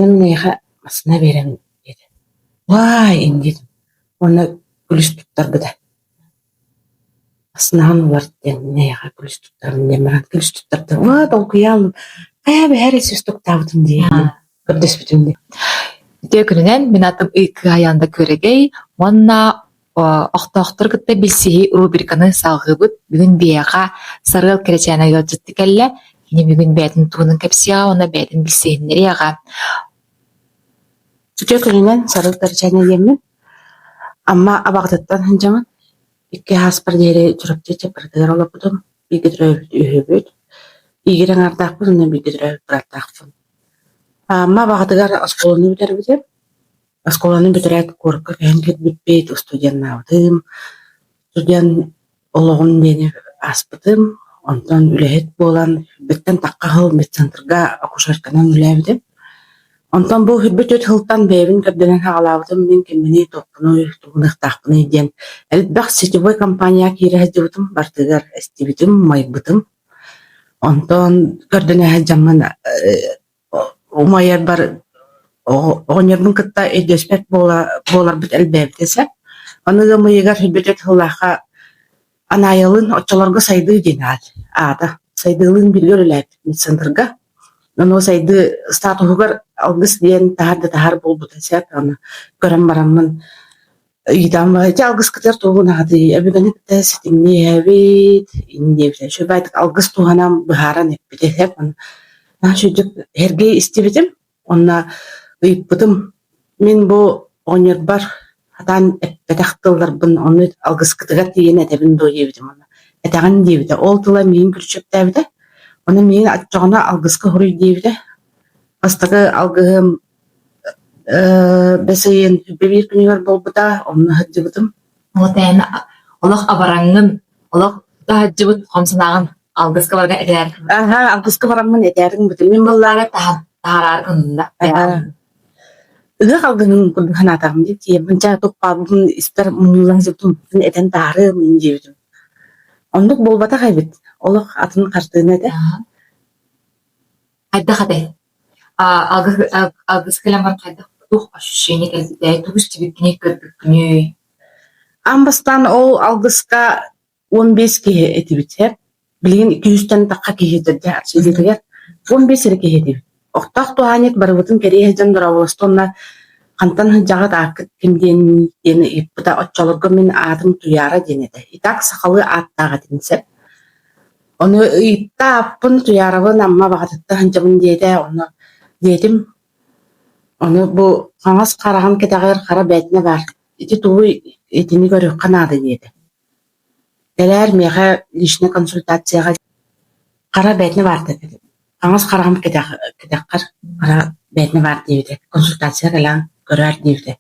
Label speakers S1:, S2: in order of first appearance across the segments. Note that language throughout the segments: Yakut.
S1: Аны мин эйиэхэ массыына биэрэбин диэтэ. Уай инньэ Уонна күлүс туттарбыта. Массыынаҕын уларыт диэн мин эйиэхэ күлүс туттарабын диэн баран күлүс туттарда. Уа долгуйаалым хайа бэһэр сүүс туктаабытым дии көрдөспүтүм дии.
S2: Үтүө күнүнэн мин атым Кыайаанда Күөрэгэй уонна охтоохтору кытта билсиһии рубриканы салҕыыбыт. Бүгүн биһиэхэ Сарыал Кэрэчээнэ ыалдьытты кэллэ. Кини бүгүн бэйэтин туһунан кэпсиэҕэ уонна бэйэтин билсиһиннэриэҕэ.
S1: Үтүө күнүнэн Сарыал Кэрэчээнэ диэммин. Амма Абаҕатыттан сылдьабын. Икки ааспар диэри Чурапчы Чаппарытыгар олорбутум. Бииргэ төрөөбүт үһүбүт. Игирэ аҥаардаахпын уонна бииргэ төрөөбүт бырааттаахпын. Амма Абаҕатыгар оскуоланы бүтэрбитим. Оскуоланы бүтэрээт куоракка көһөн кэлбиппит, студеннаабытым. Студент олоҕун диэни ааспытым. Онтон үлэһит буолан бэттэн тахха сыл медцентрга акушерканан үлэлээбитим. Онтон бу үрбүт үт сылтан бэйэбин көрдөнөн саҕалаабытым, мин кимминий, туохпунуй, тугуныахтаахпыный диэн элбэх сетевой компанияҕа киирэ сылдьыбытым, барытыгар эстибитим, умайбытым. Онтон көрдөнө сылдьаммын умайарбар оҕонньорбун кытта өйдөспөт буола буоларбыт элбээбитэ сөп. Аны ыам ыйыгар сүрбүтүт сыллаахха Анаайалыын оччолорго Сайдыы диэн аат аата. Сайдыылыын бииргэ үлэлээбит медцентрга. Ону Сайдыы статуһугар алгыс диэн таһар да таһар буолбута сөп. Аны көрөн бараммын ыйытан ити алгыскытыгар тугу наадый өбүгэни кытта ситимниэһэбит ин диэбитэ. Үчүгэй алгыс туһанан быһааран эппитэ сөп. Наһаа үчүгэйдик сэргии истибитим. Онно ыйыппытым, мин бу оҕонньорбор сатаан эппэтэх тылларбын ону алгыскытыгар тиийэн этэбин дуо диэбитим уонна этэҕин диэбитэ. Ол тыла миигин күрүчүөктээбитэ. Ону миигин оччоҕуна алгыска суруй диэбитэ. Бастакы алгыһым э, бэс ыйын биир күнүгэр буолбута, онно сылдьыбытым.
S2: Вот эн олох абараҥҥын, олох таһыддьыбыт хом санааҕын алгыска барга этээр.
S1: Аха, алгыска бараммын этээрин бутум. Мин
S2: Быллаары таһан таһараары гынна.
S1: Ыһыах алгыһын курдук санаатаҕым дии. Тиийэммин чаа туппаабыппын испэр мунньуллан сыппын этэн таһаарыам ин диэбитим. Оннук буолбатах эбит. Олох атын хартыына этэ.
S2: Хайдах этэй? Алгыс кэлэн баран хайдах туох ощущение кэлбитэй? Тугу истибиккиний, көрбүккүнүй?
S1: Аан бастаан ол алгыска 15 киһи этибит һэр. Билигин 200-тэн тахха киһи этэргэ общежитиегар 15 эрэ киһи этибит. Охтоох туһаанньыт барыбытын кэрийэ сылдьан дорооболосто уонна хантан сылдьаҕыт ааккыт ким диэн диэн ыйыппыта. Оччолорго мин аатым Туйаара диэн этэ. Итак сахалыы ааттаах этим сөп. Ону ыйытта ааппын Туйаарабын Амма баҕатыттан сылдьабын диэтэ. Онно диэтим. Ону бу хаҥас хараҕын кэтэҕэр хара бээтинэ баар. Ити тугуй итини көрүөххэ наада диэтэ. Кэлээр миэхэ личнэй консультацияҕа хара бээтинэ баар диэтэ. Хаҥас хараҕым кэтэх кэтэххэр хара бээтинэ баар диэбитэ. Консультация кэлээн көрөөр диэбитэ.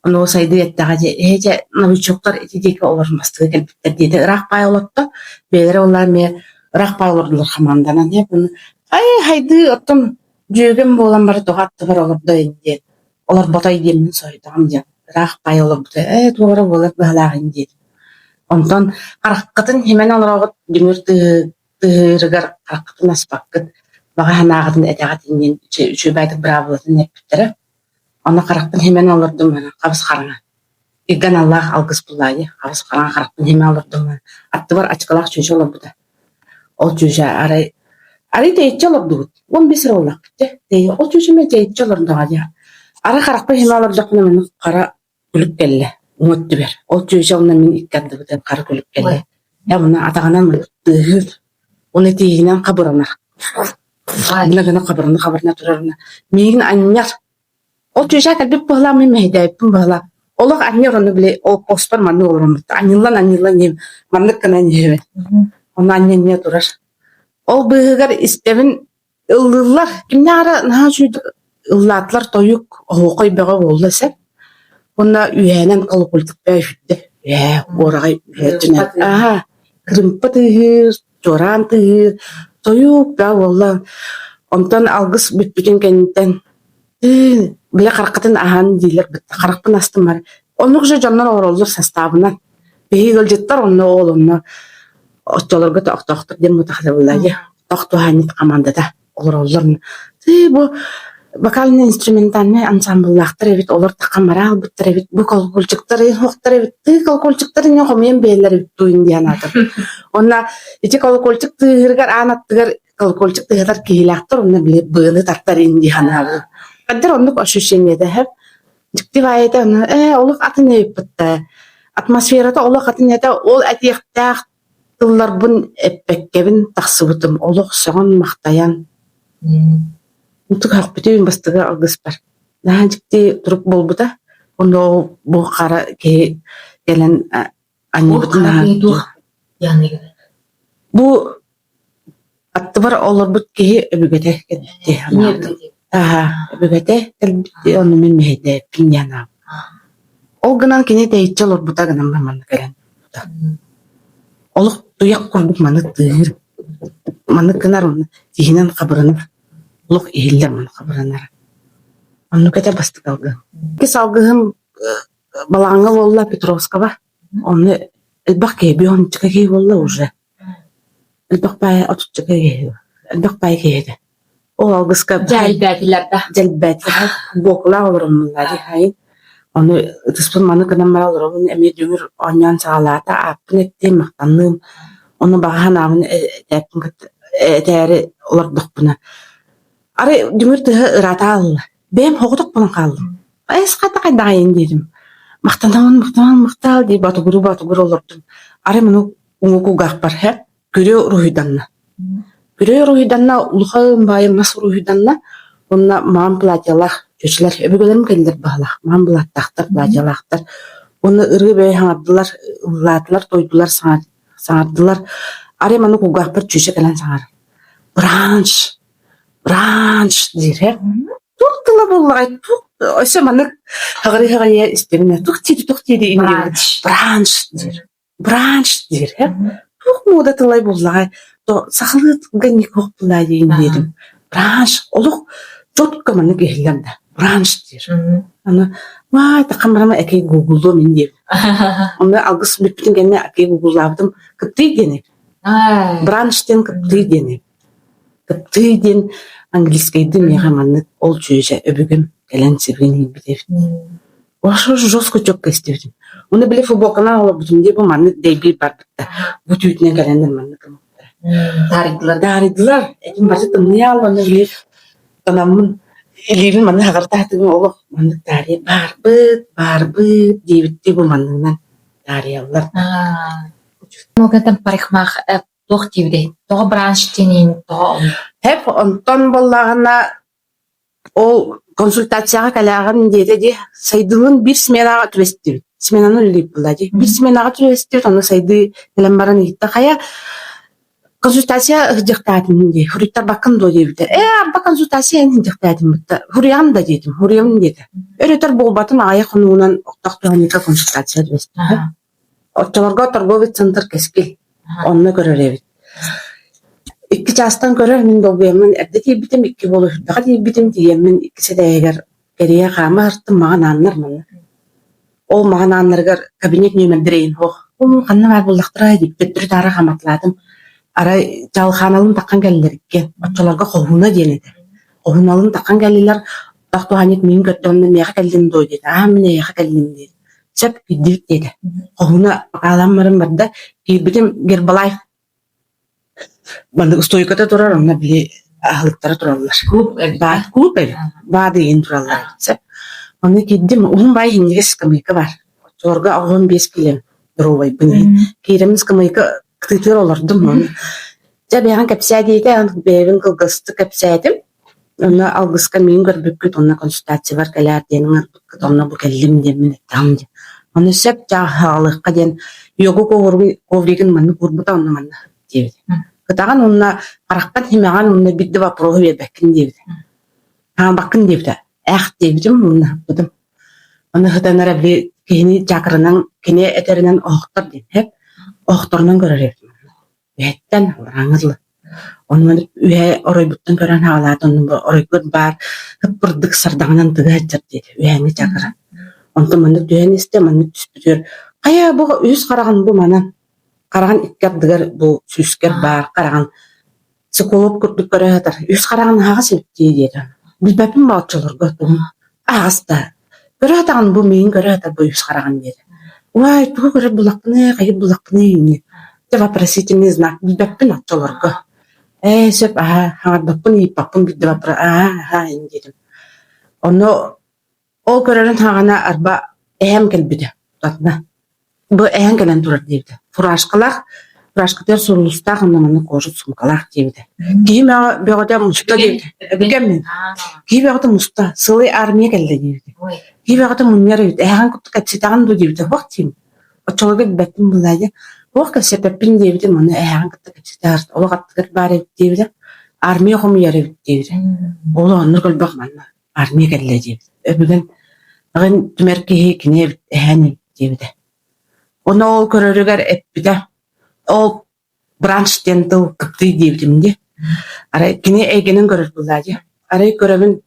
S1: Ону сайдыы эттэҕэ дьэ эһэ дьэ новичоктар ити диэки олорумастыы кэлбиттэр диэтэ. Ыраах баай олорто. Бэйэлэрэ буоллар эмиэ ыраах баай олордулар хамаанданан. Ай хайдыы оттон дьүөгэм буолан бары тоҕо аттыбар олордо диэн олорботой диэммин соһуйдаҕым диэн ыраах баай олорбута ээ туох эрэ буолар быһалаах ини диэтим. Онтон хараххытын симэн олороҕут дүҥүр тыаһыырыгар хараххытын аспаккыт, баҕа санааҕытын этэҕит диэн үчүгэй быраабылатын эппиттэрэ. Ону харахпын симэн олордум хабыс-хараҥа. Ыйга аналлаах алгыс буллаайы, хабыс-хараҥа харахпын симэн олордум аттыбар ачыкылаах чүөчэ олорбута. Ол чүөчэ арай арай тэйиччи олордубут, 15 эрэ буоллахпыт дьэ. Ол чүөчэ эмиэ тэйиччи олордоҕо дии. Арай харахпын симэ олордохпуна маннык хара күлүк кэллэ уҥа өттүбэр. Ол чүөчэ уонна мин икки ардыбытыгар хара күлүк кэллэ. Ээ уонна атаҕынан тыаһыыр, уонна тииһинэн хабыранар. Гына гына хабырына-хабырына турар уонна миигин анньар. Ол чүөчэ кэлбит быһалаах мин мэһэйдээбиппин быһалаах. Олох анньар ону били ол хоспор маннык олороммут. Анньыллан анньыллан иһэбин. Маннык гынан иһэбин. Ону анньа-анньа турар. Ол быыһыгар истэбин Ыллыыллар, кимнээх эрэ наһаа үчүгэйдик ыллаатылар тойук, оһуохай бөҕө буолла сөп. Уонна үөһээнэн колокольчикка үһүттэ. Үөһээ уораҕай үөһээ өттүнэн аа кырыымпа тыаһыыр, чуораан тыаһыыр, тойук бөҕө буолла. Онтон алгыс бүппүтүн кэнниттэн тыын били хараххытын аһан дииллэр бытта харахпын астым бары. Оннук же дьоннор олороллор састаабынан. Биһиги ыалдьыттар онно ол онно оччолорго тохтоохтор диэн мутахтабыллар дии. Тохтуһаанньыт хамаандата олороллор. Тыы бу Вокально-инструментальнай ансаамбыллаахтар эбит, олор таххан бара хаалбыттар эбит, бу колокольчиктар суохтар эбит, тыы колокольчиктар инньэ хомуйан биэрэллэр эбит дуу диэн аатым. Уонна ити колокольчик тыаһыырыгар аан аттыгар колокольчик тыаһатар киһилээхтэр, онно били быаны тартар ин дии санаабытым. Хайдах оннук ощущениета һэр. Дьикти баайыта онно ээ олох атын эбиппит Атмосферата олох атын этэ, ол этиэхтээх тылларбын эппэккэбин тахсыбытым, олох сөҕөн-махтайан. Ытык бастакы алгыспар. Наһаа дьикти турук буолбута. Онно ол бу хара киһи кэлэн анньыбытын
S2: Хара киһи туох
S1: Бу аттыбар олорбут киһи өбүгэтэ кэлбит Аһа, өбүгэтэ кэлбит ону мин мэһэйдээппин диэн Ол гынан кини тэйиччи олорбута гынан манна кэлэн Олох туйах курдук маны тыыр, маннык гынар уонна тииһинэн хабырынар, олох иһиллэр маны хабырынар. Оннук этэ бастакы алгыһым. Иккис алгыһым Балаҕаҥҥа буолла Петровского. Онно элбэх киһи, биончика киһи буолла уже. Элбэх баайа отуччака киһи, элбэх баай киһи этэ. Ол алгыска
S2: Дьэлбээтилэр да.
S1: Дьэлбээтилэр. Буокулаах олороммун дии Ону ытыспын маны гынан баран олоробун эмиэ дүҥүр оонньоон саҕалаата, ааппын эттим, махтанным. Ону баҕа санаабын этээппин кытта этээри олордохпуна арай дүҥүр тыаһа ыраата аалла. Бэйэм соҕотох буолан хааллым. Эс хата хайдаҕайын диэтим. Махтанабын, махтанабын, махтаал дии ботугуруу-ботугур олордум. Арай муну уҥа кулгаахпар һэ күрүө уруһуйданна. Күрүө уруһуйданна, улахан баайы мас уруһуйданна уонна маҥан платьелаах чүөчэлэр өбүгэлэрим кэллэр баһылаах маҥан былааттаахтар, платьелаахтар уонна ырыа бэйэ саҥардылар, ыллаатылар, тойдулар, саҥардылар. Арай маны кулгаахпар чүөчэ кэлэн саҥарар: «Бранч, бранч» диир һэ. Туох тыла буоллаҕай, туох өссө маннык хаҕырый-хаҕырыйа истэбинэ туох диэри туох диэри иннибит бранч диир. Бранч диир һэ туох муода тылай буоллаҕай то сахалыы тылга никох тылаа диэн диэтим бранч олох четко маннык иһиллэр да бранч диир аны вай таххан барама экей гуглуом ин диэбит онно алгыс бүппүтүн кэннэ акей гуглаабытым кыптый диэн эбит бранч диэн кыптый диэн эбит кыптый диэн английскайдыы миэхэ маннык ол чүөчэ өбүгэм кэлэн сибигин иһийбит эбит Ошо жестко четко истибитим. Уну били футболканан олорбутум дии бу маннык дэйбиир барбытта. Бу түүтүнэн кэлэннэр маннык гыммыттара.
S2: Таарыйдылар.
S1: Таарыйдылар. Этим бары тымныйа алланы били танаммын илиибин маннык хаҕыртаатыгым олох маннык таарыйа баарбыт, баарбыт диэбиттии бу манныгынан таарыйаллар.
S2: Могатан парикмах туох диэбитэй? Тоҕо бранч диэнин тоҕо
S1: Хэп онтон буоллаҕына Ол консультацияҕа кэлээҕин диэтэ дии, сайдыылын биир сменаҕа түбэстибит. Сменаны үлэлиир дии. Биир сменаҕа түбэстибит, онно сайдыы кэлэн баран ыйытта хайа консультация ыһдьахтаатым дии, суруйтарбаккын дуо диэбитэ. Ээ, арба консультация эн ыһдьахтаатым бытта, суруйаҕын да диэтим, суруйабын диэтэ. Өр-өтөр буолбатым, аҕыйах хонугунан охтох туһаныыта консультация түбэстэ. Оччолорго торговый центр Кэскил, онно көрөр эбит. Икки чаастан көрөр, мин долгуйаммын эрдэ тиийбитим, икки буола үрдэҕэ тиийбитим, тиийэммин иккис этээһигэр кэрийэ хаама сырыттым, маҕан ааннар манна. Ол маҕан ааннарыгар кабинет нүөмэрдэрэ иһин суох. Оо, ханна баар буоллахтарай дип төттөрү-таары хааматалаатым. Арай Чалхааналыын таххан кэллилэр иккиэн. Оччолорго Хоһууна диэн этэ. Хоһууналыын таххан кэллилэр, Тах туһаанньыт миигин көрдө онно миэхэ кэллин дуо диэтэ. Аа, мин эйиэхэ кэллим диэтэ. Сөп, киирдибит диэтэ. Хоһуна хаалан баран барда. Киирбитим Гербалайф маннык устуойката турар, онно били аһылыктара тураллар.
S2: Клуб эбит.
S1: Баар клуб эбит. Баады иһин тураллар эбит. Сөп. Онно киирдим, уһун баай иһинньигэс скамейка бар. Оччолорго 85 килем доруобайбын иһин. Киирэммин скамейка кытыытыгар олордум. Ону дьэ бэйэҕин кэпсээ диэтэ, бэйэбин кылгастык кэпсээтим. Онно алгыска миин көрбүккүт, онно консультациябар кэлээр диэн ыҥырбыккыт, онно бу кэллим диэммин эттэҕим дии. Ону сөп дьаһалыахха диэн йога ковригын маннык уурбута онно манна диэбит. Кытаҕын уонна харахпын симэҕин уонна биир да вопроһу биэрбэккин диэбитэ. Хаамбаккын диэбитэ. Ээх диэбитим уонна ыһыппытым. Ону ыһытан эрэ били киһини чакранан кини этэринэн оһохтор диэн сөп. Оһохторунан көрөр эбит. Үһэттэн алларааҥҥа дылы. Онно үһэ оройбуттан көрөн хаалаат, онно бу оройгут баар һыппырдык сардаҥанан тыга сылдьар диэтэ, үһээҥҥи чакыра. Онтон маннык түһэн истэ, маннык түспүтүгэр хайа бу үһүс хараҕын бу манан, хараҕын икки ардыгар бу сүүскэр баар хараҕын циклоп курдук көрө сытар, үс хараҕын аһаҕас эбит дии диэтэ. Билбэппин ба оччолорго тугун аһаҕаста. Көрө сатаҕын бу миигин көрө сатар бу үс хараҕын диэтэ. Уай, тугу көрөр буллахпыный, хайыр буллахпыный инни. Дьэ вопросительный знак билбэппин оччолорго. Ээ, сөп, аһаа, хаҥарбаппын, ыйыппаппын биирдэ вопро аа, аһаа ин диэтим. Ону Ол көрөрүн саҕана арба эһэм кэлбитэ тутатына. Бу эһэҥ кэлэн турар диэбитэ. Фуражкалаах, фуражкатыгар сурулустаах онно маннык кожа суумкалаах диэбитэ. Киһи бөҕөтө муста диэбитэ. Өбүгэм мин. Киһи бөҕөтө муста. Сылый армия кэллэ диэбитэ. Киһи бөҕөтө мунньар эбит. Эһэҕин курдук кэпсэтэҕин дуо диэбитэ. Һуох диим. Оччолорго билбэппин буолаа дии. Һуох кэпсэппэппин диэбитим. Ону эһэҕин кытта кэпсэтэ олох аттыгар баар эбит диэбитэ. Армия хомуйар эбит диэбитэ. Ол оннук элбэх манна армия кэллэ диэбит. Өбүгэн аҕын түмэр киһи кини эбит эһээн эбит диэбитэ. Ону ол көрөрүгэр эппитэ. Ол бранч диэн тыл кыптый диэбитим дии. Арай кини эйгэнин көрөр буоллаа дии. Арай көрөбүн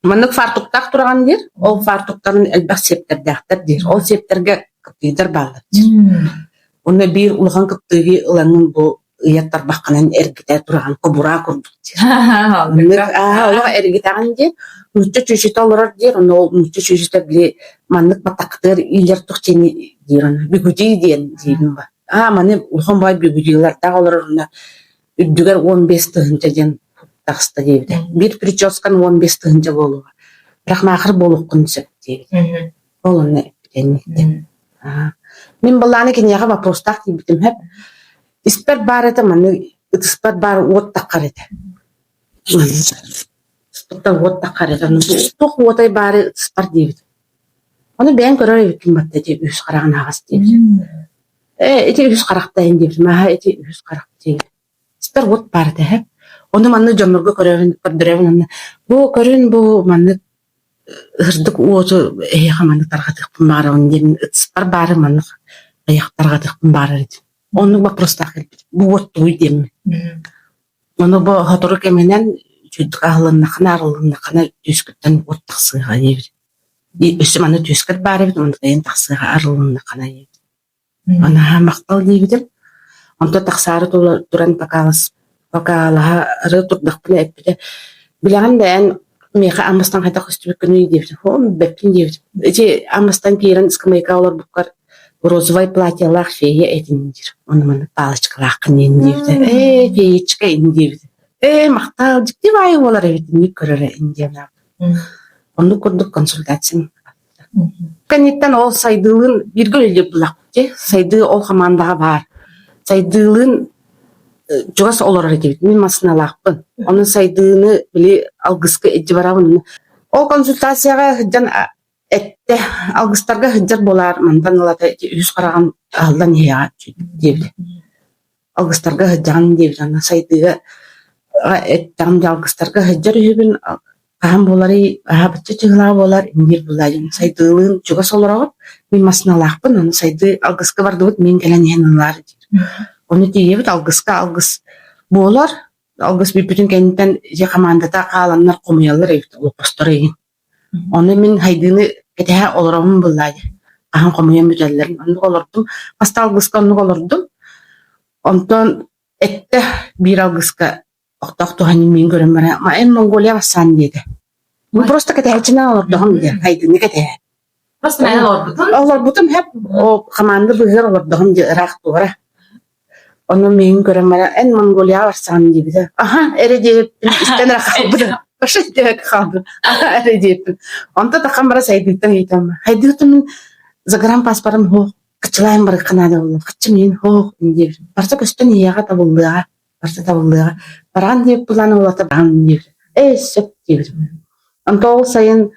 S1: маннык фартуктаах тураҕын диир. Ол фартуктарын элбэх сиэптэрдээхтэр диир. Ол сиэптэргэ кыптыйдар бааллар диир. Уонна биир улахан кыптыыгы ылаҥҥын бу ыйар тарбаххынан эргитэ тураҕын кобура курдук диир. Олох эргитэҕин диир. Нуучча чүчүтэ олорор диир. Ону ол нуучча чүчүтэ били маннык баттахтыгар иилэр тух диэни диир ону бигуди диэн диибин ба. Аа маны улахан баай бигудилардаах олорор онно үрдүгэр 15 тыһыынча диэн таҕыста диэбитэ. Биир прическан 15 тыһыынча буолуоҕа. Парикмахер буолуоххун сөп диэбитэ. Ол онно эппитэ Мин былааны киниэхэ вопростаах тиийбитим сөп. Испэр баар этэ маннык ытыспар баар уот таххар этэ. Ыспыттан уот таххар этэ. Ону туох уотай баары ытыспар диэбит. Ону бэйэҥ көрөр эбиккин батта ити үс хараҕын аһаҕас диэбит. Ээ ити үс харахтайын диэбитим. Аһа ити үс харах диэбит. Испэр уот баар этэ сөп. Ону маннык дьоннорго көрөбүн, көрдөрөбүн уонна бу көрүн бу маннык Ырдык уоту эһиэхэ маннык тарҕатыахпын баҕарабын диэн ытыспар баары маннык айах тарҕатыахпын баҕарар этим. Оннук боппуруостаах кэлбит. Бу уот тугуй диэммин. Ону бу сотору кэминэн үчүгэйдик аһылыннаххына, арылыннаххына түөскүттэн уот тахсыаҕа диэбит. Өссө манна түөскэр баар эбит, онно тайан тахсыаҕа арылыннаххына диэбит. Наһаа махтал диэбитим. Онтон тахсаары туран покалаһары турдахпына эппитэ: «Билэҕин да эн миэхэ Аммастан хайдах көстүбүккүнүй?» диэбитим. «Оо, билбэппин» диэбитим. «Ити Аммастан киирэн ыскамыайкаҕа олорбуккар розовай платьелаах фея этиҥ» диир. Ону маннык палочкалааххын диэн диэбитэ. «Ээ, феечка ини» диэбитэ. «Ээ, махтал, дьикти баайы буолар эбит, инник көрөрө ини» диэн Оннук курдук консультациям Кэнниттэн ол сайдыылыын бииргэ үлэлиир буоллахпыт дии. Сайдыы ол хамаандаҕа баар. Сайдыылыын чугас олорор этибит. Мин массыыналаахпын. Онон сайдыыны били алгыска илдьэ барабын. Ол консультацияҕа сылдьан эттэ, алгыстарга сылдьар буолаар мантан ылата ити үһүс хараҕын аһыллан иһиэҕэ диэбитэ. Алгыстарга сылдьаҕын диэбит аны сайдыыга эттэҕим дьэ алгыстарга сылдьар үһүбүн хаһан буоларый аһаабычча чыһылаа буолар инниир буолаа дьон сайдыылыын чугас олороҕут мин массыыналаахпын аны сайдыы алгыска бардыбыт мин кэлэн иһэн ылаар диир ону тиийэбит алгыска алгыс буолар алгыс бүппүтүн кэнниттэн дьэ хамаандата хааланнар хомуйаллар эбит олоппосторо игин Ону мин Хайдыыны кэтэһэ олоробун буоллаа дии. Хаһан хомуйан бүтэллэрин. Оннук олордум. Хаста алгыска оннук олордум. Онтон эттэ биир алгыска охтоох туһаныы миин көрөн баран, эн Монголия бассаан диэтэ. Бу просто кэтэһээччинэн олордоҕум диэн, Хайдыыны кэтэһэ.
S2: Просто мен олорбутум.
S1: Олорбутум хэп, ол хамаанда быыһыгар олордоҕум дии ыраах туора. Ону миигин көрөн баран, эн Монголияҕа барсаҕын диэбитэ. Аха, эрэ диэбиппин истэн эрэ хаалбытым. Вообще диэбэккэ хаалбытым. Аха, эрэ диэбиппин. Онто таххан бара сайдыыттан ыйытам. Хайдыыттан мин загранпаспорым суох, кыччылаан барыахха наада буолла. Хаччы миин суох диэбитим. Барыта көстөн иһиэҕэ табыллыаҕа, барыта табыллыаҕа. Бараҕын диэбит былаан уолата бараҕын диэбитим. Ээ, сөп диэбитим. Онто ол сайын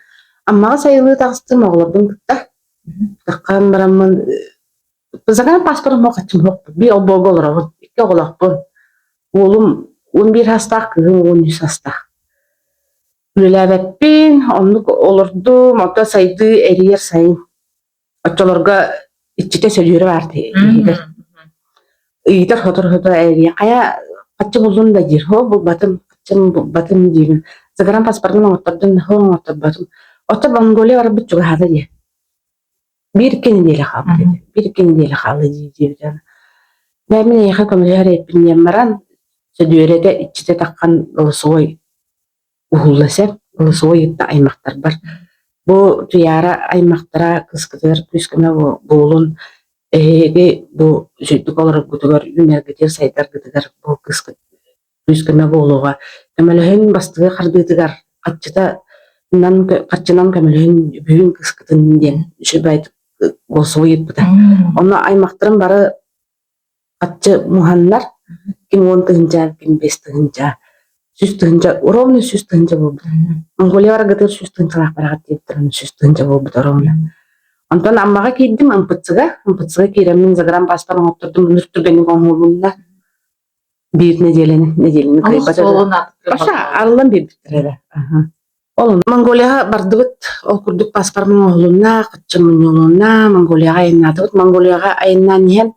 S1: Аммаҕа сайылыы таҕыстым оҕолорбун кытта. Таххан бараммын Загранпаспорым суох хаччым суох. Биир олбуорга олоробун, икки оҕолоохпун. Уолум 11 саастаах, кыыһым 13 саастаах. Үлэлээбэппин, оннук олордум, онтон сайдыы эрийэр сайын. Оччолорго иччитэ сөлүөрэ баар иһигэр. Ыйытар сотору-сотору эрийэн, хайа хаччы буллун да диир, һоо булбатым, хаччым булбатым диибин. Загранпаспордун оҥоттордум, һоо оҥотторботум. Оттон Монголия барбыт чугаһаата дии. Биир икки нэдиэлэ хаалбыт этэ. Биир икки нэдиэлэ хаалла дии диэбитэ. Бээ мин эйиэхэ көмөлөһөр эбиппин диэн баран, Сөдүөрэтэ иччитэ таххан голосовой уһулла сөп. Голосовой ыытта аймахтарбар. Бу Туйаара аймахтара кыыскытыгар күүс-көмө буолун, эһиги бу үчүгдүк олороргутугар, үүнэргитигэр, сайдаргытыгар бу кыыскыт күүс-көмө буолуоҕа. Көмөлөһүн бастакы хардыытыгар харчытанан харчынан көмөлөһүн үбүһүн кыыскытын диэн үчүгэй голосовой ыыппыта. Онно аймахтарым бары харчы муһаннар, ким 10 тыһыынча, ким 5 тыһыынча, 100 тыһыынча, ровно 100 тыһыынча буолбута. Монголия бараргытыгар 100 тыһыынчалаах бараҕыт диэбиттэр, онно 100 тыһыынча буолбута ровно. Онтон Аммаҕа киирдим МПЦ-га. МПЦ-га киирэммин загранпаспорт оҥоттордум, үнүр түргэнник оҥоһулунна. Биир нэдиэлэни, нэдиэлэни
S2: Олох
S1: кыайбат этэ.
S2: суолун
S1: Вообще арыллан биэрбиттэр эрэ. Ол Монголияҕа бардыбыт, ол курдук паспорт оҥоһулунна, хаччы мунньулунна, Монголияҕа айаннаатыбыт. Монголияҕа айаннаан иһэн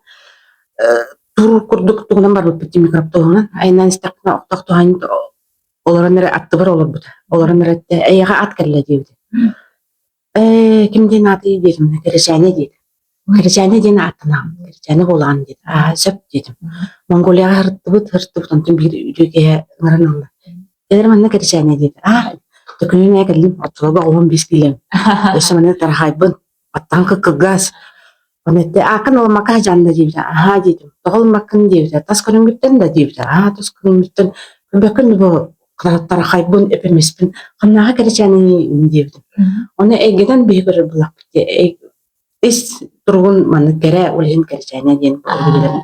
S1: тур курдук тугунан барбыппыт микроавтобуһунан. Айаннаан истэхпинэ охтох туһаайын олорон эрэ аттыбар олорбута. Олорон эрэ эттэ, эйиэхэ ат кэллэ диэбитэ. Ээ, ким диэн аатый диэтим, Кэрэчээнэ диэтим. Кэрэчээнэ диэн ааттанаҕын, Кэрэчээнэ буолаҕын диэтим. Аа, сөп диэтим. Монголияҕа һырыттыбыт, һырыттыбыт, онтон биир үтүө киһи ыҥыран ылла. Эдэр манна Кэрэчээнэ диэтэ. Аа, төкүнүн ээ кэллим, оччолорго 15 киилэм. Өссө манна тарахайбын, аттаан кыккыргаас. Ону эттэ, ааккын ылыммакка садьаанна диэбитэ. Аһаа диэтим. Тоҕо ылыммаккын диэбитэ. Тас көрүҥҥүттэн да диэбитэ. Аа, тас көрүҥмүттэн көрбөккүн бу тарахайбын, эпимиспин. Ханнааҕы кэрэчээниний диэбитим. Ону эйгэнэн биһи көрөр буллахпыт дии. Ис туругун маннык кэрэ, ол иһин кэрэчээнэ диэн өбүгэлэрим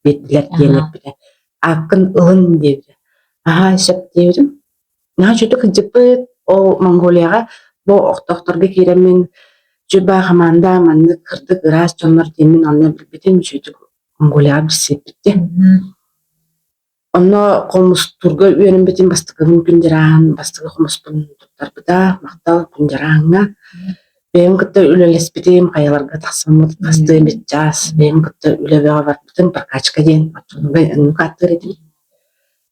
S1: биэрдилэр диэн эппитэ. Ааккын ылын диэбитэ. Аһаа, сөп диэбитим. Наһаа үчүгэй кырдьыкпыт, ол Монголияҕа бу охтоохторго киирэммин Чуйбаа хамаанда маннык кырдык ыраас дьоннор диэммин онно билбитим үчүгэйдик Монголияҕа билсибиппит дии. Онно хомустуурга үөрэммитим бастакыбын күн дьарааһын бастакы хомуспун туттарбыта, махтал күн дьарааһыҥҥа. Бэйэм кытта үлэлэспитим, хайаларга тахсаммыт хастыы эмит чаас бэйэм кытта үлэ бөҕө барбытым, прокачка диэн оччолорго оннук ааттыыр этим.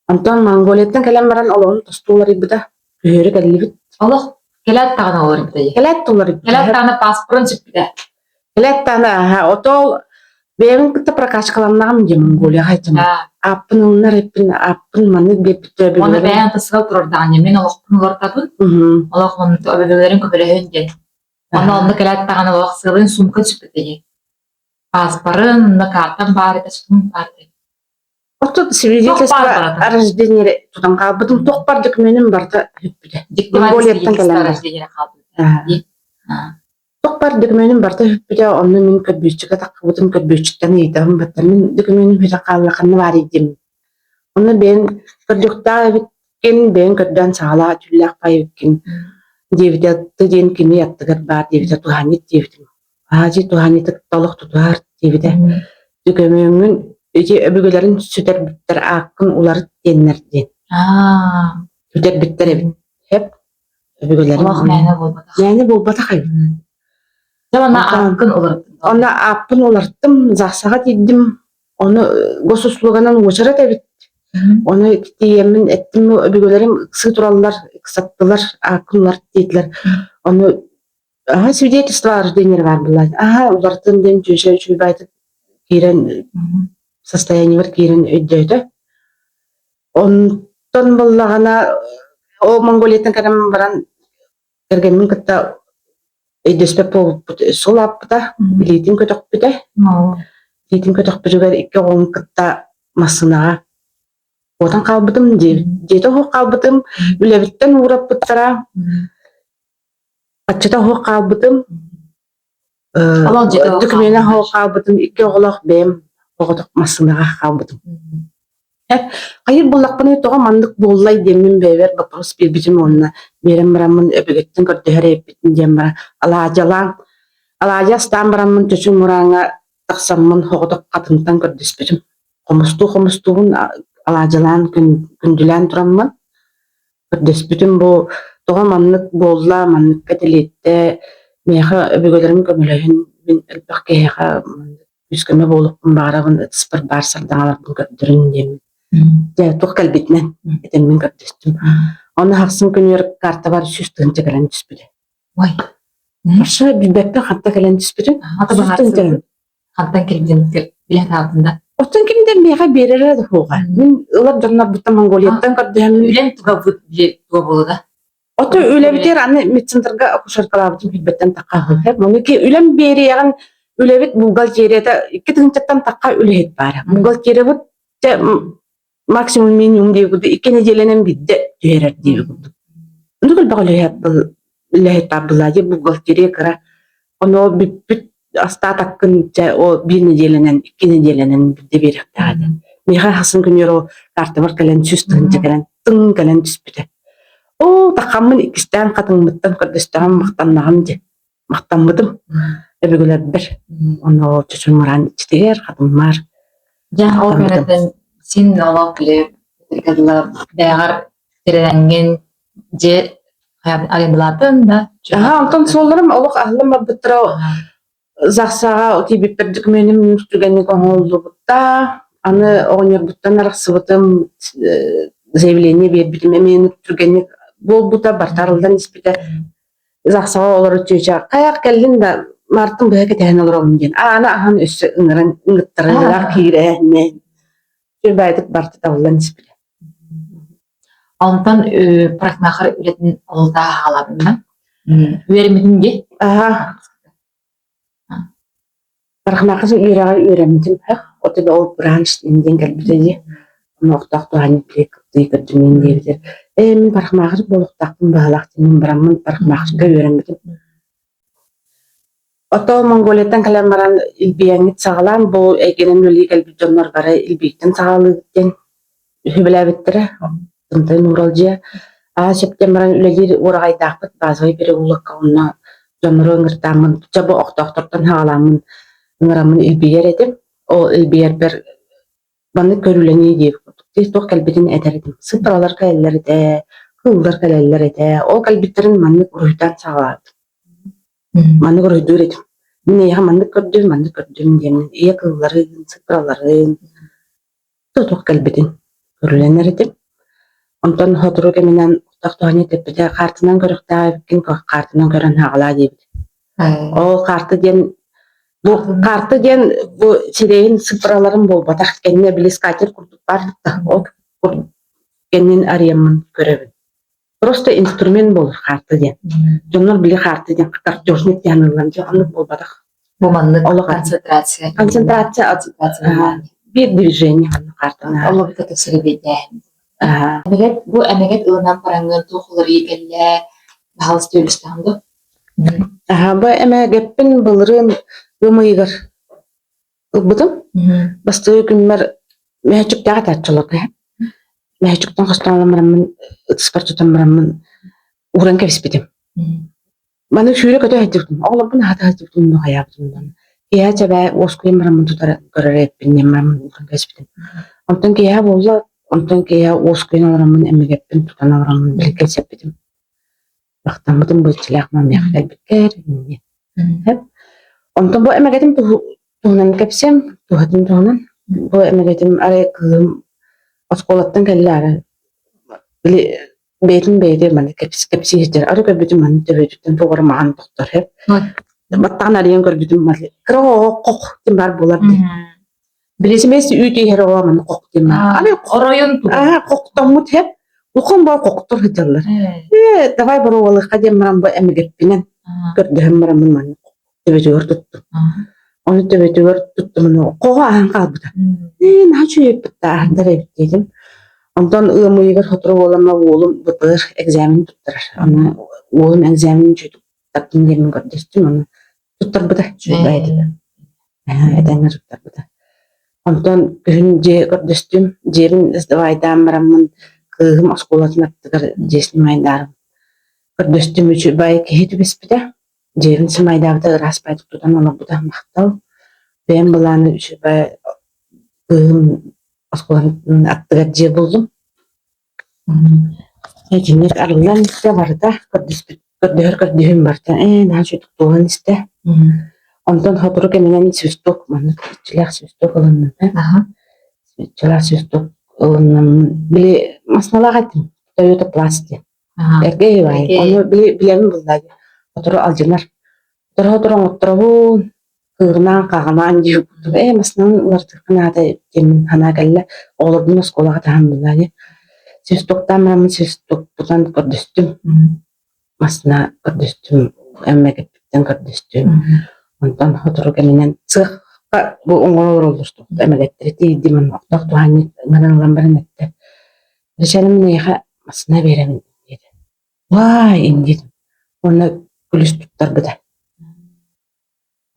S1: Онтон Монголияттан кэлэн баран олоҕун тосту уларыйбыта. Күһүөрү кэллибит.
S2: Олох кэлээт даҕаны уларыйбыта дии.
S1: Кэлээт да уларыйбыта.
S2: Кэлээт даҕаны паспорын сүппүтэ.
S1: Кэлээт даҕаны аһа отол бэйэбин кытта прокачкаланнаҕым дии Монголияҕа айтым. Ааппын ылынар эппин, ааппын маннык биэрбиттэр
S2: Уонна бэйэҥ тысыгал турардаҕын мин олохпун уларытабын. Олох өбүгэлэрин көмөлөһүн диэн. Онно онно кэлээт даҕаны олох сыалын сумка сүппүтэ дии. Паспорын, онно картам баар этэ, сутум баар этэ.
S1: Оттон свидетельство о рождении тутан хаалбытым туох бар докумуонум барыта бүппүтэ. Монголияттан кэлэн Туох бар докумуонум барыта бүппүтэ, онно мин көрбүөччүгэ таххыбытым, көрбүөччүттэн ыйытабын баттар мин докумуонум бүтэ хаалла, ханна баарый диэммин. Онно бэйэҥ көрдүөхтээх эбиккин, бэйэҥ көрдөөн саҕалаа, түүллээх баай эбиккин диэбитэ, ты диэн кини аттыгар баар диэбитэ, туһаанньыт диэбитим. Аадьы туһаанньытык толох тутуһар диэбитэ. Түкөмүөҥҥүн ити өбүгэлэрин сүтэрбиттэр ааккын уларыт диэннэр диэн. Сүтэрбиттэр эбит. Хэп өбүгэлэрин
S2: Олох мээнэ буолбатах.
S1: Мээнэ буолбатах эбит.
S2: Дьэ онно ааккын уларыттым.
S1: Онно ааппын уларыттым, ЗАГСаҕа тиийдим. Ону госуслуганан уочарат эбит. Ону тиийэммин эттим өбүгэлэрим ыксыы тураллар, ыксаттылар, ааккын уларыт диэтилэр. Ону Аһа свидетельство о рождении баар буолла. Аһа уларытын диэн дьүөшэ үчүгэй киирэн состояниебар киирэн өйдөөтө. Онтон буоллаҕына ол Монголияттан кэлэн баран кэргэммин кытта өйдөспөт буолбуппут сыл ааппыта, илиитин көтөхпүтэ. Илиитин көтөхпүтүгэр икки оҕону кытта массыынаҕа куотан хаалбытым, дьиэтэ оһох хаалбытым, үлэбиттэн уураппыттара. Аччата оһох хаалбытым, докумена оһох хаалбытым, икки оҕолоох бэйэм оҕотох массыынаҕа хаалбытым. Хайыр буллахпына тоҕо маннык буоллай диэммин бэйэбэр вопрос биэрбитим уонна биэрэн бараммын өбүгэттэн көрдөһөр эбиппитин диэн баран алаадьалаан алаадьы астаан бараммын чочуй мурааҥҥа тахсаммын соҕотох хатыҥтан көрдөспүтүм. Хомустуу-хомустуубун алаадьылаан күндүлээн тураммын Көрдөспүтүм бу тоҕо маннык буолла, манныкка тилиэттэ, миэхэ өбүгэлэрим көмөлөһүн, мин элбэх киһиэхэ маннык күүс-көмө буолуохпун баҕарабын, ытыспар баар сардаҥаларбын көрдөрүн диэммин. Дьэ, туох кэлбитинэн этэммин көрдөстүм. Онно ахсын күнүгэр картабар 100 тыһыынча кэлэн түспүтэ.
S2: Ой.
S1: Вообще билбэппин ханта кэлэн түспүтүн. 100 тыһыынча
S2: Хантан кэлбитин билэ сатаабытын да.
S1: Оттон ким да миэхэ биэрэрэ да суоҕа. Мин ылар дьоннорбуттан Монголияттан көрдөһөммүн
S2: Үлэм туга туга буолла да?
S1: Ото үлэбитигэр аны медцентрга акушеркалаабытым билбэттэн тахха сөп. Ону ки үлэм биэриэҕин үлэбит бухгалтерията 2 тыһыынчаттан тахха үлэһит баара. Бухгалтериябыт чэ максимум минимум диэбит курдук 2 нэдиэлэнэн биирдэ түһэрэр диэбит курдук. Оннук элбэх үлэһит үлэһит баар была дии бухгалтерия кыра. Ону бүппүт астаатаккын чэ ол биир нэдиэлэнэн, 2 нэдиэлэнэн биирдэ биэриэхтээх этэ. Миэхэ хасын күнүгэр ол картабар кэлэн 100 тыһыынча кэлэн тыҥ кэлэн түспүтэ. Оо, таххаммын иккистээн хатыҥмыттан көрдөстөҕүм махтаннаҕым дии. Махтаммытым өбүгэлэрбэр. Онно чочум мыраан иччитигэр хатыммар.
S2: Дьэ, ол кэнниттэн син олох били бэйэҕэр тирэнэҥҥин дьиэ арендалаатын да
S1: Аха, онтон суолларым олох аһыллан барбыттара ЗАГСаҕа тиийбиппэр докумуонум түгэнник оҥоһуллубута. Аны оҕонньорбуттан арахсыбытым, заявление биэрбитим эмиэ түргэнник буолбута, барыта арыллан испитэ. ЗАГСаҕа олорор чүөчэ хайах кэллин да Мартын быһа кэтэһэн олоробун диэн ааны аһан өссө ыҥыран ыҥыттарыылаах киирээһиннээн сүр баайдык барыта табыллан испитэ.
S2: Онтон парикмахер үлэтин олутаа хаалабынна. Үөрэммитин дии.
S1: Аха. Парикмахер үөрэҕэр үөрэммитим. Оту да ол бранч диэн кэлбитэ дии. Ону охтоох туһаанньа кыттыы көрдүмүн диэбитэр. Ээ мин парикмахер буолуохтаахпын баһылаах диэн бараммын парикмахерга үөрэммитим. Ото Монголияттан кэлэн баран илбийэҥҥит саҕалаан бу эйгэнэн үлэлии кэлбит дьоннор бары илбийтэн саҕалыыбыт диэн үһүбэлээбиттэрэ. Тымтый Нууралдьыйа аа сөптөн баран үлэлиир уораҕайдаахпыт базовай переулокка онно дьоннору ыҥыртааммын чэ бу охтоохтортон саҕалааммын ыҥыраммын илбийэр этим. Ол илбийэрбэр маннык көрүүлэнии диэбит курдук туох кэлбитин этэр этим. Сыппаралар кэлэллэр этэ, кыыллар кэлэллэр этэ. Ол кэлбиттэрин маннык уруһуйдаан саҕалаабытым. Маннык уруһуйдуур этим. Мин эйиэхэ маннык көрдүм, маннык көрдүм диэммин ийэ кыылларын, сыппараларын туох кэлбитин көрүлэнэр этим. Онтон сотору кэминэн тохтоону тэппитэ хаартынан көрүөхтээх эбиккин, хаартынан көрөн хаалаа диэбит. Ол хаарты диэн бу хаарты диэн бу сирэйин сыппараларын буолбатах кэннэ били скатерть курдук баар да ол кэннин арыйаммын көрөбүн. Просто инструмент буолар хаарты диэн. Дьоннор били хаарты диэн картежник диэн ыллан дьэ оннук буолбатах.
S2: Бу маннык Олох концентрация.
S1: Концентрация биир движение маннык хаартана.
S2: Олох тэтэ Эмэгэт бу эмэгэт ылынан бараҥҥын туох уларыйыы кэллэ баһаалыста үлүстэҕин дуо?
S1: Аха, бу эмэгэппин былырыын ыам ыйыгар ылбытым. Бастакы күммэр мөһөөччүктээх этээччилэргэ мөһөөччүктэн хостоон ылан бараммын ытыспар тутан бараммын ууран кэбиспитим. Маны сүүрэ-көтө сылдьыбытым. Оҕолорбун аһата сылдьыбытым хайаабытым. Киэһэ чэбээ уоскуйан бараммын тутара көрөр эппин диэн бараммын ууран кэбиспитим. Онтон киэһэ буолла, онтон киэһэ уоскуйан олороммун эмэгэппин тутан олороммун били кэпсэппитим. Махтаммытым бу иччилээх мамыйах кэлбиккэр инньэ. Онтон бу эмэгэтим туһунан кэпсиэм, туһатын туһунан. Бу эмэгэтим арай кыыһым оскуолаттан кэллэ арай били бэйэтин бэйэтэ маннык кэпсии сылдьар. Арай көрбүтүм маннык төбөтүттэн туох эрэ маҕан тохтор һэп. Баттаҕын арыйан көрбүтүм кыра оҕо хох диэн баар буолар дии. Билисимээс үүт иһэр оҕо маннык хох диэн баар. Аны
S2: Оройун
S1: аа хохтоммут һэп. Улахан баар хохтор сылдьаллар. Ээ давай боруобалыахха диэн баран бу эмэгэппинэн көрдөһөн бараммын маннык төбөтүгэр туттум. Ону төбөтүгэр туттум хоҕо аһан хаалбыта. Ээ наһаа үчүгэй аһардар эбит диэтим. Онтон ыам ыйыгар сотору буолан уолум БПР экзамен туттарар. Аны уолум экзаменин үчүгэй туттардым диэммин көрдөстүм. Аны туттарбыта үчүгэй этэ. Этэҥҥэ туттарбыта. Онтон күһүн дьиэ көрдөстүм. Дьиэбин сдавайдаан бараммын кыыһым оскуолатын аттыгар дьиэ снимайдаарым. Көрдөстүм үчүгэй киһи түбэспитэ. Дьиэбин сымайдаабыта ыраас баайдык тутан олорбута махтал. Бэйэм былааны үчүгэй кыыһым оскуолатын аттыгар дьиэ буллум. Итинник арыллан истэ барыта көрдөспүт көрдөһөр көрдөһүүм барыта ээ наһаа үчүгэй туолан истэ. Онтон сотору кэминэн свисток маннык иччилээх свисток ылынным ээ. Иччилээх свисток ылынным. Били масналаах этим Toyota Plus диэн. Эргэ баай. Ону били билэбин булла дии. Сотору алдьанар. Сотору-сотору оҥотторобун, кыырынаан-хаҕынаан дии курдук. Ээ, массыынаны уларытыахха наада диэммин санаа кэллэ. Оҕолорбун оскуолаҕа таһан булла дии. Свистуктаан бараммын свистукпутан көрдөстүм. Массыына көрдөстүм, эмэгэппиттэн көрдөстүм. Онтон сотору кэминэн цехха бу оҥоро олордубут эмэгэттэри тиийдим, онно охтоох туһаанньыт ыҥыран ылан баран эттэ: «Речаным мин эйиэхэ массыына биэрэбин» диэтэ. «Ваай!» диэтим уонна күлүс туттарбыта.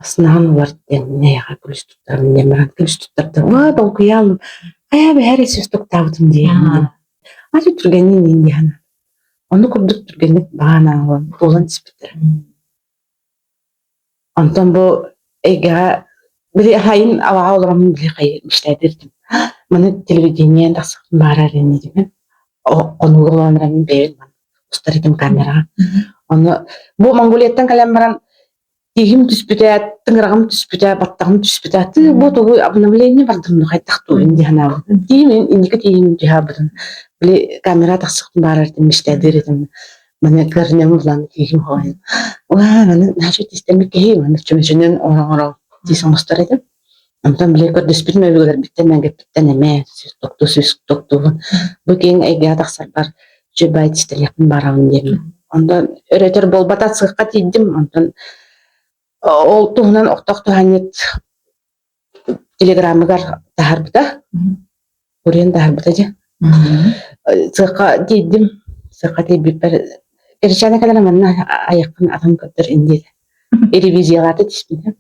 S1: Аснааһын улар диэн мин эйиэхэ күлүс туттарабын диэн баран күлүс туттарда. Уа долгуйаалым. Хайа бэһэр свистуктаабытым диэн. Аты түргэнник иин диэн. Ону курдук түргэнник баҕанаан буолан түспүттэрэ. Онтон бу эйгэҕэ били хайын алаҕа олороммун били хайы мечтайдырдым. Маны телевидениен тахсыахпын баҕарар иннитимин. Хонууга олорон баран бэйэбин устар этим камераҕа. Ону бу Монголияттан кэлэн баран Тииһим түспүтэ, тыҥыраҕым түспүтэ, баттаҕым түспүтэ. Тыы бу тугу обновление бардым ну хайдах тугун дии санаабытым. Тииһим инники тииһим түһаабытым. Били камера тахсыахпын баарар этим, мечтайдыыр этим. Маны көрүнэм булан тииһим хоһуйан. Уа, маны наша тиистэммит киһи, маны чөмөчөнөн оҥоро тиис оҥостор этим. Онтон били көрдөспүтүм өбүгэлэрбиттэн, мэҥгэппиттэн эмиэ сүүс токтуу, сүүс токтуубун. Бу киэҥ эйгэҕэ тахсарбар үчүгэй тиистэлиэхпин баҕарабын диэммин. Онтон өрөтөр буолбата сыахха тиийдим. Онтон ол туһунан охтох туһанньыт телеграммыгар таһаарбыта. Курьен таһаарбыта дьэ. Сыахха тиийдим. Сыахха тиийбиппэр Кэрчээнэ кэлэн манна айахпын атын көрдөр диэтэ. Ревизиялаата түспүтэ.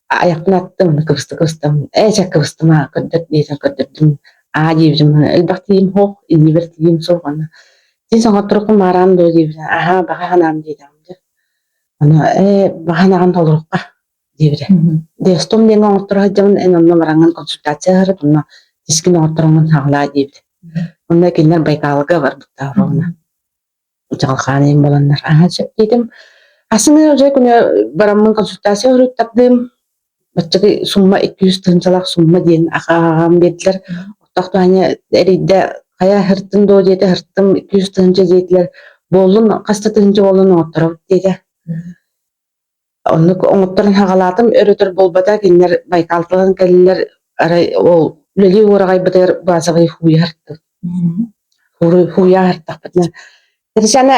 S1: Айахпын аттым, уонна кыбыста-кыбыстам, ээ чэ кыбыстыма, көрдөр диэтэ көрдөрдүм. Аа диэбитим, элбэх тиийим суох, иннибэр тиийим суох уонна син соҥотторуккун маараан дуо диэбитэ, аһаа баҕа санаам диэтэҕим дьэ. Аны ээ баҕа санааҕын толоруохха диэбитэ. Дестом диэҥҥэ оҥотторо сылдьабын, эн онно бараҥҥын консультация аһарыт, онно тискин оҥоттороҥҥун саҕалаа диэбитэ. Онно кинилэр Байкалга барбыттар ровно. Дьалхаан иһин буоланнар аһа сөп диэтим. Асыҥы уже күнэ бараммын консультация уруттардым. Баччакы сумма 200 тыһыынчалаах сумма диэн аҕаҕам биэрдилэр. Оттоох Таня эрийдэ хайа аһыртын дуо диэтэ аһыртым 200 тыһыынча диэтилэр. Буоллун хас да тыһыынча буоллун оҥотторобут диэтэ. Оннук оҥотторон хаҕалаатым өр-өтөр буолбата кинилэр Байкалтан кэллилэр арай ол үлэлии уораҕайбытыгар базовый хууйа хууйа аһартахпытына Татьяна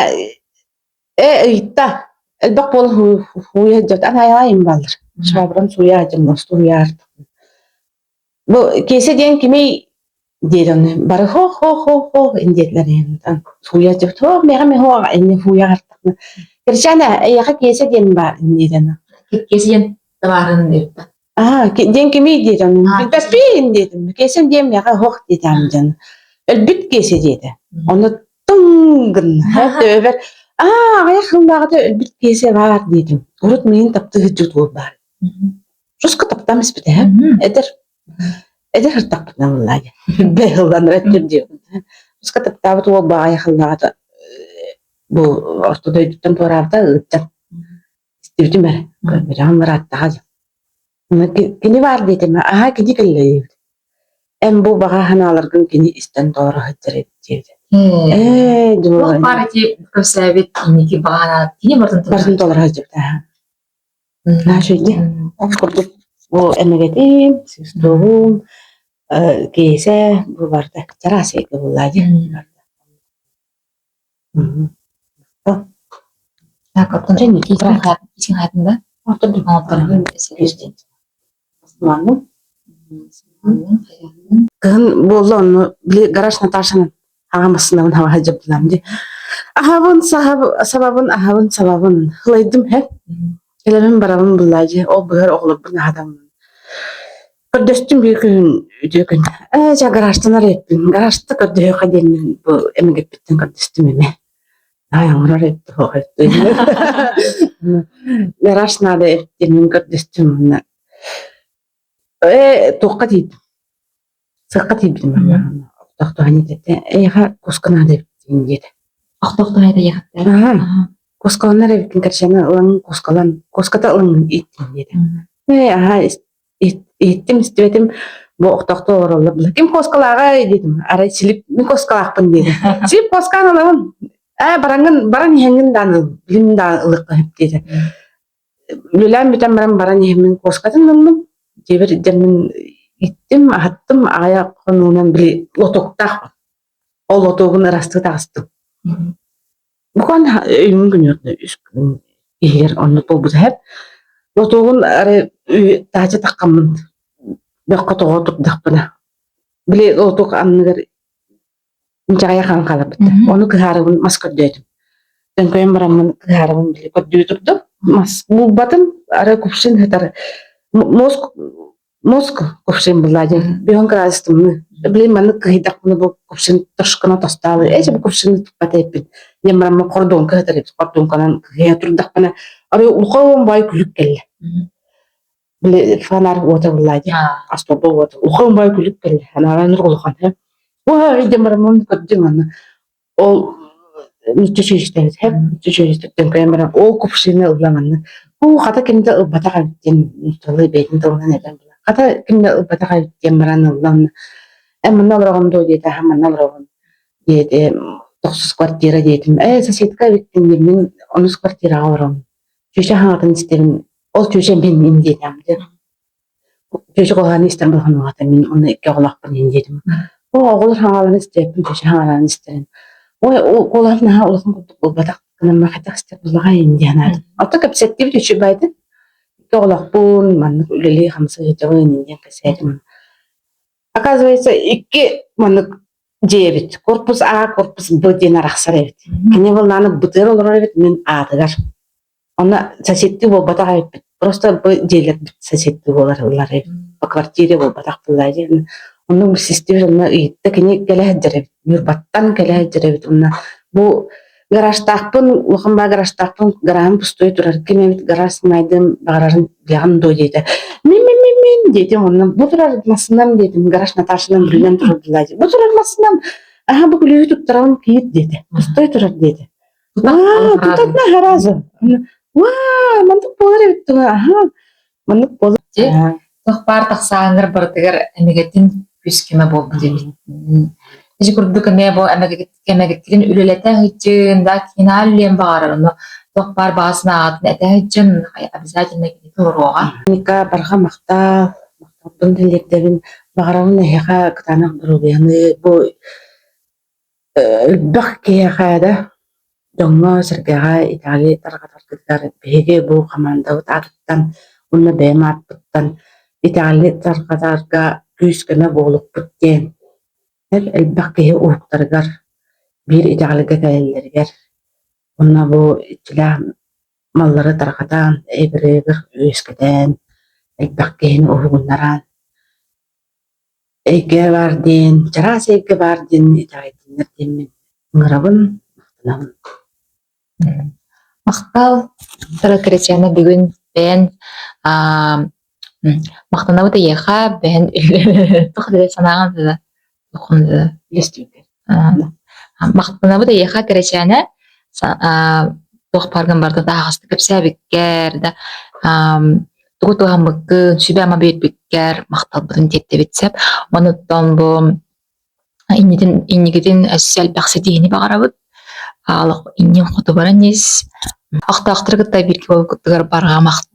S1: э ыйытта элбэх буолан хууйа сылдьыбыт анаайалаайым бааллар швабран сууйа сылдьым остуһуйа аһартахпын Бу Киэсэ диэн кимий диэтэ онно бары хо-хо-хо-хо диэтилэр сууйа сылдьыбыт оо миэхэ эмиэ суох инньэ сууйа аһартахпына Кирчаана эйиэхэ Киэсэ диэн баар диэтэ
S2: Киэсэ диэн табаарын ыытта.
S1: Аа диэн кимий диэтэ онно билбэппин диэтим Киэсэм диэн миэхэ суох диэтэҕим дьон өлбүт Киэсэ диэтэ онно тыҥ гынна төбөбөр аа аҕыйах сыллааҕыта өлбүт Киэсэ баар диэтим урут миигин таптыы сылдьыбыт уол баар Жестко таптаан испитэ эдэр эдэр сыртахпытына буоллаа бэһыллан өттүм диэбит Жестко таптаабыт уол баҕайы хыллаҕата бу орто дойдуттан туораабыта ыытчан истибитим эрэ көрбөтөҕүм ырааттаҕа кини баар диэтим аһаа кини кэллэ диэбит эн бу баҕа санааларгын кини истэн толоро сылдьар эбит диэбитэ ээ
S2: Туох баар ити кэпсээбит инники баҕа санаалар кини барытын
S1: барытын толоро сылдьыбыта Наша дии. Ол курдук бу эмэгэтим, свистогум, киэсэ бу барыта чараас эйгэ буоллаа дии.
S2: Так, оттон киисин хаатын да?
S1: Кыһын буолла онно били гараж Наташаны Аҕам ассынабын хаба сылдьыбытым дии. Аһабын сабабын, аһабын сабабын. Ылайдым һэ. Кэлэбин барабын буллаа дии. Ол быһар оҕолорбун аһатаммын. Көрдөстүм биир күн үтүө күн. Ээ чэ гаражтан арыйыппын. Гаражта көрдөһүөххэ диэммин бу эмигиппиттэн көрдөстүм эмэ. Ай оҥорор эбит суох эбит. Гараж наада эбит диэммин көрдөстүм уонна ээ туохха тиийдим. Сыахха тиийбитим Охтоохтоһон этэ эйиэхэ куска наада эбит диэтэ.
S2: Охтоохтоһон этэ эйиэхэттэр?
S1: Аһа. Кускаланар эбиккин кэрчэни ылан кускалан куската ылан ииттим диэтэ. Ээ аһа иһиттим истибэтим бу охтоохто олороллор була. Ким куоскалааҕай диэтим. Арай Силип мин куоскалаахпын диэтэ. Силип куоскаан ылабын. Ээ бараҥҥын баран иһэҥҥин дааны билим дааны ылыахха сөп диэтэ. Үлэлээн бүтэн баран баран иһэммин куоскатын ыллым. Дьиэбэр илдьэммин иттим, аһаттым, аҕыйах хонугунан били лотоктаах. Ол лотуогун ырастыы таҕыстым. Буквально өйүмүн күнүөрдэ үс күн иһигэр онно буолбута иһэр. Лотуогун арай таача таххаммын бөххө тоҕо турдахпына били лотуок анныгар инчэҕэйэ хаан хааларбыт. Ону кыһаарыбын мас көрдөөтүм. Төҥкөйөн бараммын кыһаарыбын били көрдүү турдум. Мас булбатым. Арай кувшин сытар. Мозг мозг кувшин была диэн. Биһон кыраас тымныы. Блин маннык кыһыйдахпына бу кувшин тошкуна тостаабы. Эчи бу кувшины туппат эппин. Диэн бараммын хордуонка сытар эбит. Хордуонканан кыһыйа турдахпына арай улахан баай күлүк кэллэ. Били фонарь уота булла дии, остуолба уота. Улахан баай күлүк кэллэ. Анаан улахан Уой диэн баран көрдүм аны. Ол нучча чүөчүстэбит һэп нучча чүөчүстэттэн көрөн баран ол кувшины ылла манна. Уу хата ким да ылбатах эбит диэн нууччалыы бэйэтин тылынан этэн була. Хата ким да ылбатах эбит диэн баран ылла онно. Эн манна олороҕун дуо диэтэ, аха манна олороҕун диэтэ. Тохсус квартира диэтим. Ээ соседка эбиттин диэн мин онус квартираҕа олоробун. Чүөчэ хаҥатын истэбин Ол чүөчэ мин мин диэтэм дьэ. Чүөчэ куһаҕаны истэн булхануоҕата мин онно икки оҕолоохпун иһин диэтим. Оо оҕолор хаҥаларын истээппин чүөчэ хаҥаларын истэрин. Ой ол куолаһым наһаа улахан курдук буолбатах гынан хайдах истэр буллаҕай иһин дии санаатым. Ото кэпсэттибит үчүгэй баайдын. Икки оҕолоохпун маннык үлэлии хамсыы сылдьабын иһин диэн кэпсээтим. Оказывается, икки маннык дьиэ эбит. Корпус А, корпус Б диэн арахсар эбит. Кини былааны бытыар олорор эбит, мин аатыгар. Онно соседтыы буолбатах эбиппит. Просто бу дьиэлэрбит соседтыы буолар эбит. По квартире буолбатах буоллаа диэн. Онно билсистибит, онно ыйытта кини кэлэ сылдьар эбит. Ньурбаттан кэлэ сылдьар эбит. Онно бу гаражтаахпын, улахан баа гаражтаахпын, гаражым пустой турар. Ким эбит гараж снимайдым, баҕарарын билэҕин дуо диэтэ. Мин мин мин мин диэтим онно бу турар массыынам диэтим, гараж Наташанан бүрүнэн турар буоллаа дии. Бу турар массыынам, аха бу күлүүһү туттарабын киир диэтэ. Пустой турар диэтэ. Аа, тутатына сразу. Ваа, маннык буолар эбит дуо? Аха, маннык буолар.
S2: Туох баар тахсааҥҥар барытыгар эмэгэтин күүс-көмө буолбут эбит. Ити курдук эмиэ бу эмэгиттин үлэлэтэ сылдьын, да киинэ үлэлиэн баҕарар, ону туох баар баҕа санааҕытын этэ сылдьын, обязательно кини толоруоҕа.
S1: Ника, барҕа махтал, махталбын тириэрдэбин. Баҕарабын эһиэхэ кытаанах доруобуйаны, бу Элбэх киһиэхэ да, дьоҥҥо-сэргэҕэ итэҕэли тарҕатаргытыгар биһиги бу хамаандабыт аатыттан уонна бэйэм ааппыттан итэҕэли тарҕатарга күүс-көмө буолукпут диэн элбэх киһи уһуктарыгар, биир итэҕэлгэ кэлэллэригэр уонна бу иччилээх маллары тарҕатан, эбиригэр үөскэтэн, элбэх киһини уһугуннаран Эйгэ баар диэн, чараас эйгэ баар диэн итэҕэйдиннэр диэммин ыҥырабын, махтанабын.
S2: Махтал, Сара Кырачаана бүгүн бэйэн махтанабыт эйиэхэ бэйэн туох да санааҕын да Махтанабыт эйиэхэ Кэрэчээнэ туох бааргын барытын таһаҕаста кэпсээбиккэр да тугу туһаммыккын, сүбэ-ама биэрбиккэр махталбытын тиэрдэбит сөп. Онуттан бу иннитин инникитин өссө элбэх ситиһиини баҕарабыт. Олох иннин хоту баран ис. Охтоохтору кытта бииргэ буолбуккутугар барҕа махтал.